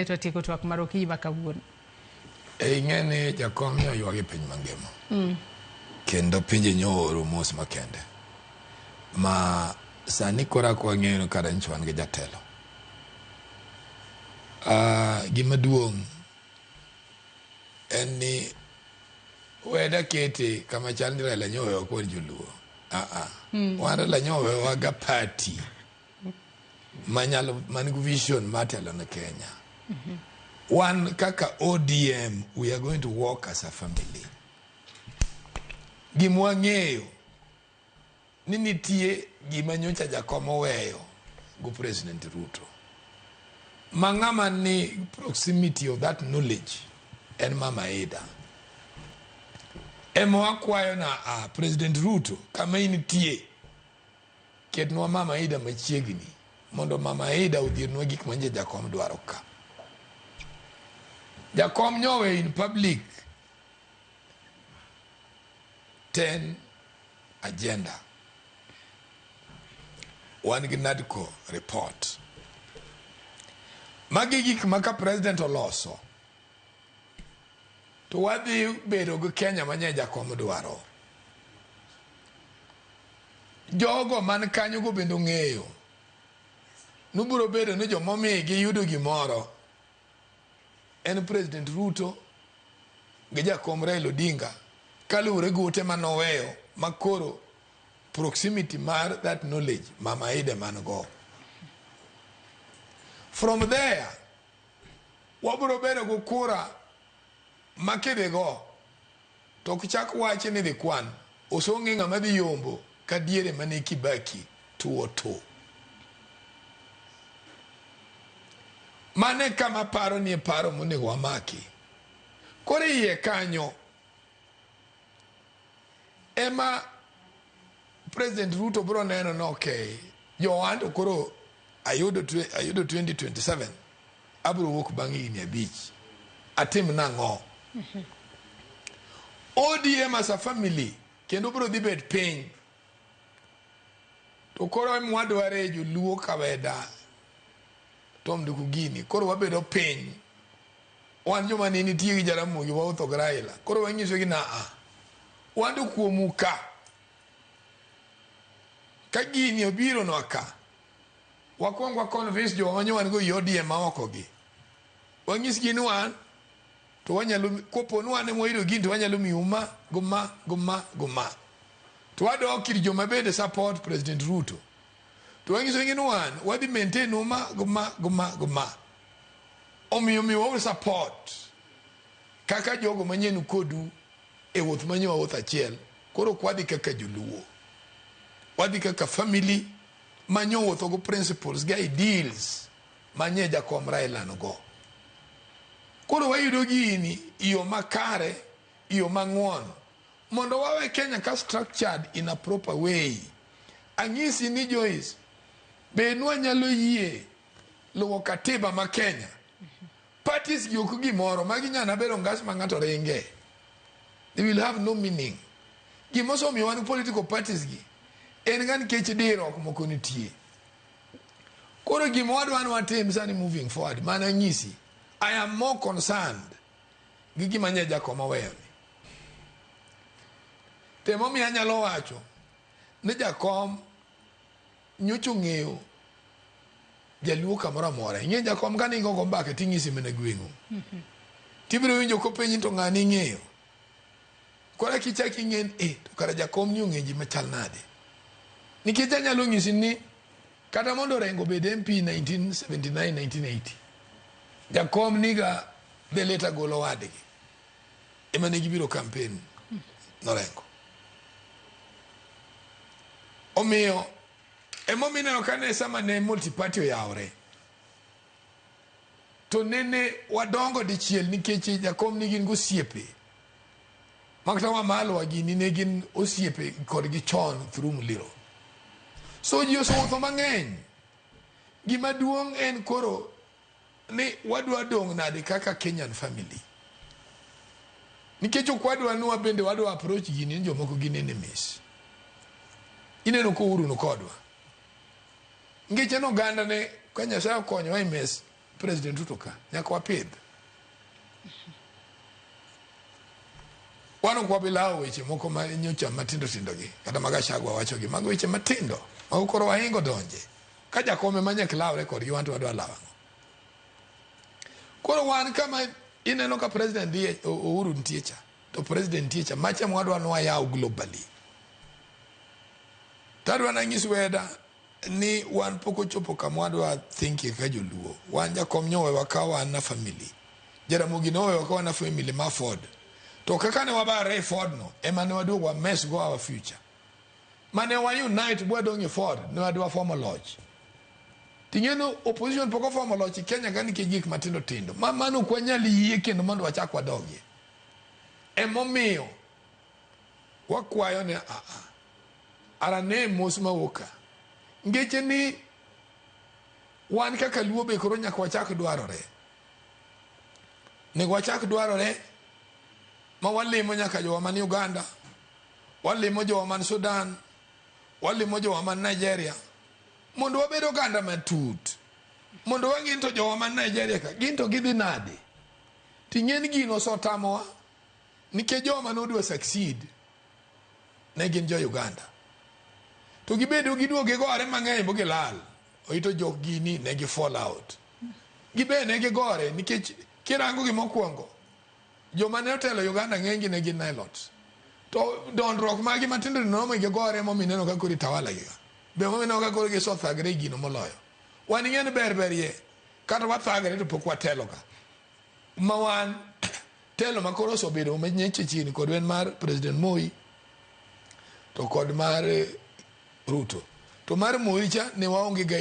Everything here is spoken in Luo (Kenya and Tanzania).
To watieko twak mar okinyi ma kawuono. E ing'e ni jakom nyo ywak e piny mangima. Kendo pinje nyo ooro mos makende. Ma sani koro ak wang'eyo ni kara nyicha wan gi jatelo. Gima duong' en ni weda kete kama chal ni Raila nyo owewa kod joluo. Wan Raila nyo owewa ga party manyalo man gi vision mar telo ne Kenya. Wan kaka ODM, we are going to work as a family. Gima wang'eyo ni nitie gima nyocha jakom oweyo go President Ruto. Ma ng'ama ni proximity of that knowledge en Mama Ida. Ema wakwayo na a President Ruto kama intie ketnwa Mama Ida machiegni mondo Mama Ida odhirnwa gik ma nje jakom dwaro ka. Jakom nyowe in public 10 agenda. Wan gi NADCO report. Magi gik ma ka president oloso to wadhi bedo gi Kenya manye jakom dwaro. Jogo man kanyo go bende ong'eyo nubiro bedo ni jomomigi yudo gimoro en President Ruto gi jakom Raila Odinga kaluwore gi ote manoweyo makoro proximity mar that knowledge Mama Ida man go. From there wabiro bedo gi kura ma kidhigo to ok chak wachi ni dhi kwan osong'e ng'ama dhi yombo ka diere mane Kibaki tuo to. Mano e kama aparo ni e paro monego wamaki. Koro iye kanyo ema President Ruto biro neno ni okay, jowa to koro ayudo 2027 abiro wuok bang' higni 5 atim nang'o? ODM as a family kendo biro dhi bet piny to koro mwadware joluo kaweda Tom Nduku gini koro wabedo piny wan joma ne nitie gi Jaramogi waotho gi Raila koro wanyiso gi na a wan to kuomu ka ka gini obiro nwa ka wakwong wa convince jowa manye wan go i ODM ma oko gi wanyisgi ni wan to wanyalo kopo ni wan ema wayudo gini to wanyalo miyo ma go ma go ma go ma to wadok ir joma bende support President Ruto to wanyisogi ni wan wadhi maintain ma go ma go ma go ma omiyo miwa support kaka jogo manyien kodu e wuoth manye wawuoth achiel koro ok wadhi kaka joluo wadhi kaka family manyo wuotho go principles gi ideals manye jakom Raila go koro wayudo gini iyo makare iyo mang'won mondo wawe Kenya ka structured in a proper way anyisi ni Joyce be nwanyalo yie luwo katiba ma Kenya parties gi ok gimoro magi nyana bedo ngas ma ng'ato ringe they will have no meaning gimosemiyo wan political parties gi en ga nikech diruok moko nitie koro gima wadwa ni watim sani moving forward mana nyisi I am more concerned gi gima nye jakom oweyo ni temomiyo anyalo wacho ni jakom nyocha ong'eyo jaluo kamoro amora ing'e jakom ka ningo go mbaka ting'isi mana gweng'u tibiro winjo kopenji to ng'ani ing'eyo koro kichak ing'e eh to kara jakom ni ong'e ji machal nade nikech anyalo nyisi ni kata mondo Orengo obed MP 1979 1980 jakom niga the late Agolo wadgi ema ne gibiro campaign norengo omiyo emomiyo ineno ka ne sama ne multi party oyawre to nene wadongo dichiel nikech jakom ne gin gosiepe makata Wamalwa gini ne gin osiepe kodgi chon through Muliro so ji osewuotho mang'eny gima duong' en koro ni wadwa dong' nade kaka Kenyan family nikech ok wadwa ni wabende wadwa approach gini ni jomoko gin enemies ineno ka Uhuru ni kodwa nikech en oganda ne ka Nyasaye okonyowa e mes President Ruto ka nyaka wapidh. Wan ok wabi lawo weche moko ma nyocha matindo tindo gi kata ma Gachagua wacho gi mago weche matindo mago koro wahingo donje ka jakom ema nyaka lawre kodgi wan to wadwa lawo ang'o. Koro wan kama ineno ka president dhi e- Uhuru nitie cha to president nitie cha macha mwadwa ni wayaw globally. Tadwa nanyis weda ni wan pok ochopo kama wadwa thinkie kaka joluo. Wan jakom nyowewa ka wan na family. Jaramogi nowewa ka wan na family ma Ford. To kaka ne wabare e Ford no, ema ne waduogo wa mess go our future. Mane wa unite bwadong' e Ford, ne wadwa fomo loch. Ting'e ni opposition pok ofomo loch e Kenya ka nikech gik matindo tindo. Ma mano ok wanyal yie kendo mondo wachak wadogie. Emomiyo wakwayo ni aa arane mos mawuok ka. Ngeche ni wan kaka Luo be koro nyaka wachak dwarore. Nego wachak dwarore ma walimo nyaka jowa man Uganda, walimo jowa man Sudan, walimo jowa man Nigeria mondo wabed oganda matut. Mondo wang'e ni to jowa man Nigeria ka gin to gidhi nade. Ting'e ni gino osetamowa nikech jowa mane odwa succeed ne gin jo Uganda. To gibedo giduogo gigore mang'eny bo gilal. Oito jok gini ne gi fall out. Gibe ne gigore nikech kirango gi mokwongo joma ne otelo Uganda ng'eny gi ne gin Nilots. To dondruok magi matindo tindo nomi gigore momi neno ka koro itawala gi ka. Be momi neno ka koro gisothagre e gino moloyo. Wan ing'e ni ber ber ye kata wathagre to pok watelo ka. Ma wan telo ma koro osebedo manyeche chiegni kod en mar President Moi to kod mar Ruto. To mar Moi cha ne waonge ga.